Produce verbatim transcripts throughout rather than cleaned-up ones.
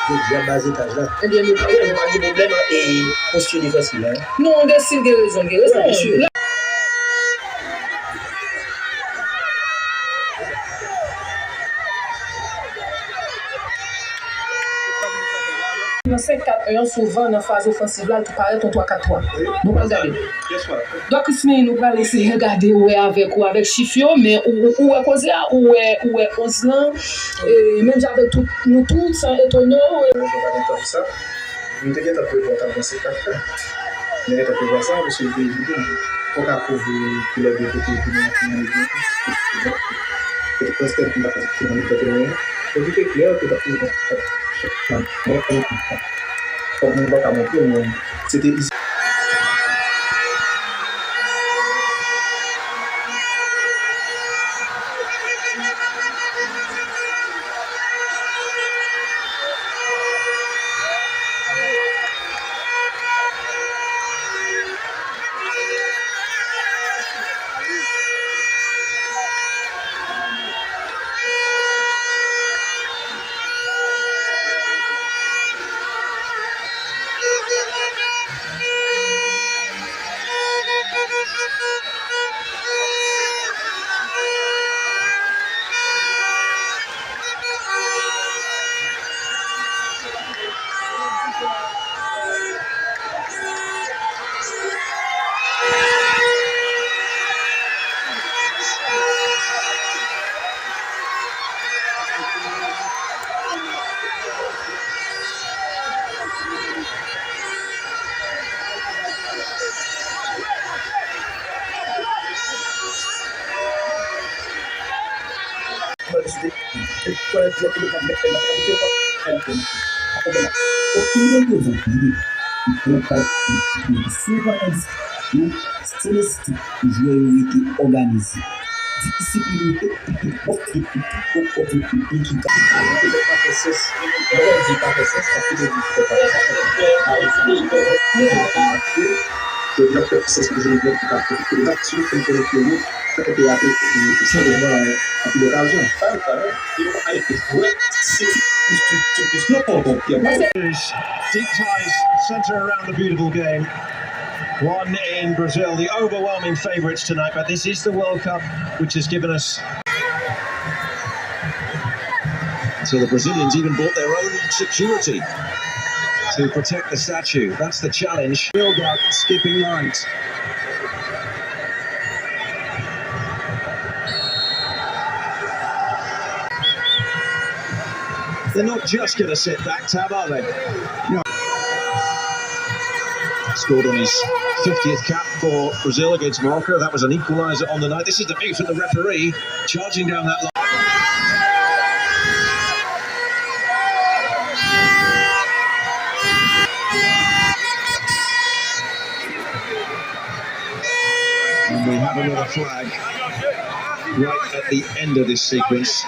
Jodi a baz etaj la. Ebyen, nou pa, nou pa gen pwoblèm e postir defansiv la. Non, Desil gen rezon, gen rezon. Wi, byen si. Nan senk kat en an, souvan nan faz ofansiv la, li parèt yon twa kat twa. Nou pral gade. Doc Christine, nou pral eseye gade, wè avèk ou, avèk chif yo, men ou, ou, ou wè koze a, ou wè, ou wè onz lan, e, menm jan avèk tout, nou tout, san etone w, e. Yo pa gen tan pou sa. M te gentan prevwa w t ap nan senk kat la. M te gentan prevwa sa, paske m te di, bon, fò w ka kouvri koulè de kote pou nou, pou nou, pou nou. E te konstèt m pa t ap nan nenpòt anyen. Donk, li te klè ke t ap prevwa. Fòk mwen pa ka montre w, men se te isi. Selestin, jwè yo rete òganize. Disiplin yo te pi bon, pi bon, pi bon, pi bon, pi bon, pi bon, pi bon. Sa pa fè sans. Lè w di pa fè sans, sa vle di ki fè pa fè sans. Yo pa fè sans pou jounen ki pa fè sans. Yo pa sou fè konnen ke yo fè teyat, e, e, senpleman, e, anpil okazyon. Sa, sa, se yon ayè pou jwè, se yon konpetityon. Deep ties centre around the beautiful game. One in Brazil, the overwhelming favourites tonight, but this is the World Cup which has given us. So the Brazilians even brought their own security to protect the statue. That's the challenge. Build up, skipping lines. They're not just going to sit back, Tab, are they? No. Scored on his fiftieth cap for Brazil against Morocco. That was an equaliser on the night. This is the view from the referee, charging down that line. And we have another flag right at the end of this sequence.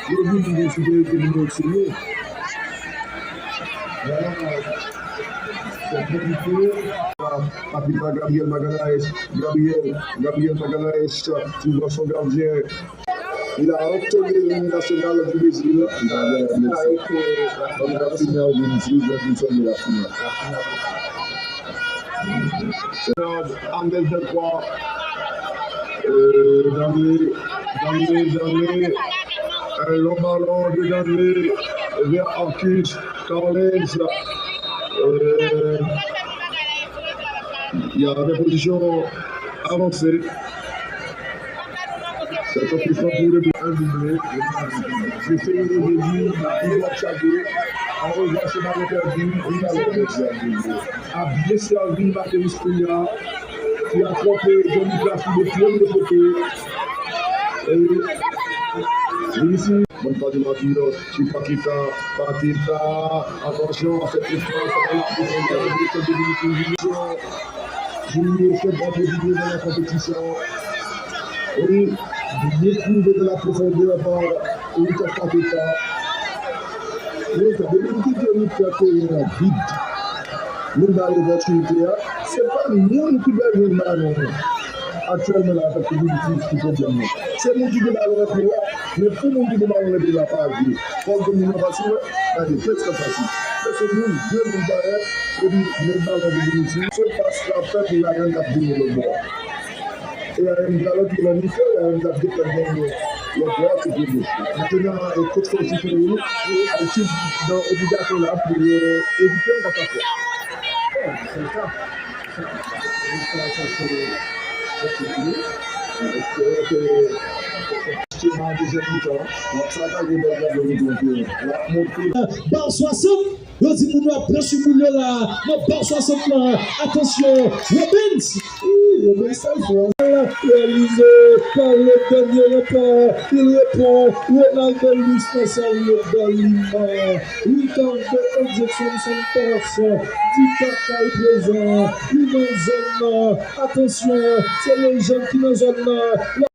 Yo vin konsidere ke nou eksele. Vwala. Kapita Gabriel Magalhaes, Gabriel, Gabriel Magalhaes, sou son gadyen. Il a obtenu l'hymne national du Brésil. Angel Delcroix. Euh, Danley, Danley, Danley. Un long ballon de Danley vers Arcus Collins. Euh, il y a des positions avancées. Sa t ap plis pou le an double. Se se yo reveni, li w ap chaje. An revwa se balon pèdi, li balon pèdi. A byen sèvi Mateus Cunha, ki a twonpe Johnny Plas de premye kote. E li isi. Bon, pa de Marquinhos, ki Paqueta, Paqueta, atansyon, sèt espas, sa va la pwofondè, Junior Sèt va pwofite nan la konpetisyon. Wi, li pwouve nan la pwofondè pa Lucas Paqueta. Wi, sa vle di ke li fè teren an vid. Nou ba l opòtinite a. Se pa moun ki bezwen balon an. Aktyèlman la, avèk Vinicius ki pwoblèm nan. Se moun ki gen balon nan kou a, men pou moun ki gen balon nan pye l la pa jwe. Fòk gen moun an fas li, gade, tèt an fas li. Fè se moun, de moun parèt, epi met balon pou Vinicius. Se pas la fèt, Ryan k ap vini lòt bò a. E Ryan talè ki nan mitan, Ryan k ap defann nan lòt bò a, se pye goch. Mentnan, e, coach Fauci fè li, e, Haiti nan obligasyon la pou yo evite yon kontrafè. Bon, se sa. Bar swasant, yo di moun yo ap pran sou moun yo la. Nan bar swasant lan, atansyon, Robens. Wi, Robens sa l fò. Reyalize pa Daniel Lampard. Il répond, Ronaldo Luis Nazario de Lima. Ricardo Edson Santos, Di Kaká prezan, li nan zòn nan. Atansyon, se lejann ki nan zòn nan.